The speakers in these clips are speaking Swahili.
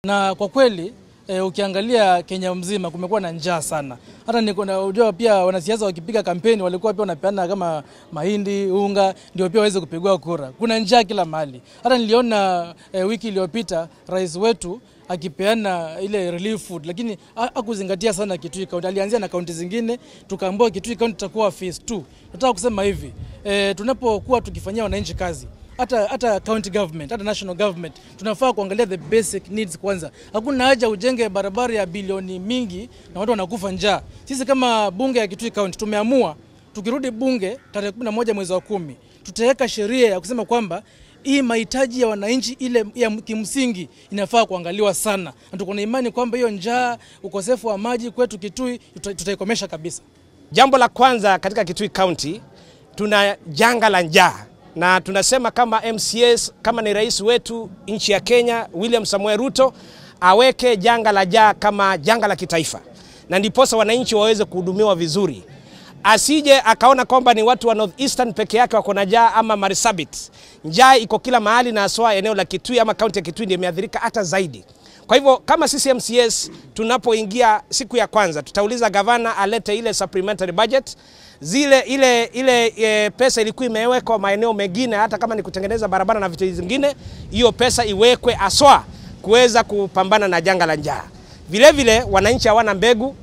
Na kwa kweli ukiangalia Kenya mzima kumekuwa na njaa sana. Hata niko na unajua pia wanasiasa wakipiga kampeni walikuwa pia wanapeana kama mahindi, unga ndio pia waweze kupigwa kura. Kuna njaa kila mahali. Hata niliona wiki iliyopita rais wetu akipeana ile relief food, lakini hakuzingatia sana Kitui County. Alianzia na kaunti zingine, tukaambiwa Kitui County itakuwa phase 2. Nataka kusema hivi, tunapokuwa tukifanyia wananchi kazi, hata county government, hata national government, tunafaa kuangalia the basic needs kwanza. Hakuna haja ujenge barabara ya bilioni mingi na watu wanakufa njaa. Sisi kama bunge ya Kitui County tumeamua tukirudi bunge tarehe 11 mwezi wa 10 tutaweka sheria ya kusema kwamba hii mahitaji ya wananchi ile ya kimsingi inafaa kuangaliwa sana. Na tuko na imani kwamba hiyo njaa, ukosefu wa maji kwetu Kitui tutaikomesha kabisa. Jambo la kwanza katika Kitui County tuna janga la njaa. Na tunasema kama MCS, kama ni rais wetu nchi ya Kenya William Samoei Ruto, aweke janga la njaa kama janga la kitaifa, na ndiposa wananchi waweze kuhudumiwa vizuri. Asije akaona kwamba ni watu wa North Eastern peke yake wako na njaa ama Marsabit. Njaa iko kila mahali, na haswa eneo la Kitui ama kaunti ya Kitui ndio imeathirika hata zaidi. Kwa hivyo kama sisi MCS tunapoingia siku ya kwanza tutauliza gavana alete ile supplementary budget, zile ile pesa ilikuwa imewekwa maeneo mengine, hata kama ni kutengeneza barabara na vitu vingine, hiyo pesa iwekwe aswa kuweza kupambana na janga la njaa. Vile vile wananchi hawana mbegu,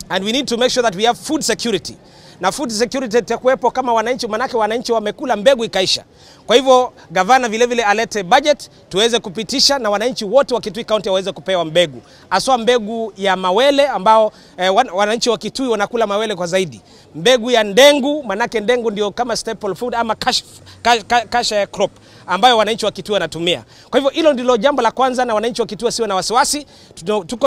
and we need to make sure that we have food security. Na food security itakuwepo kama wananchi, manake wananchi wamekula mbegu ikaisha. Kwa hivyo gavana vile vile alete budget tuweze kupitisha, na wananchi wote wa Kitui County waweze kupewa mbegu, haswa mbegu ya mawele ambao wananchi wa Kitui wanakula mawele kwa zaidi. Mbegu ya ndengu, manake ndengu ndio kama staple food ama cash crop ambayo wananchi wa Kitui wanatumia. Kwa hivyo hilo ndilo jambo la kwanza, na wananchi wa Kitui wasiwe na wasiwasi. Tuko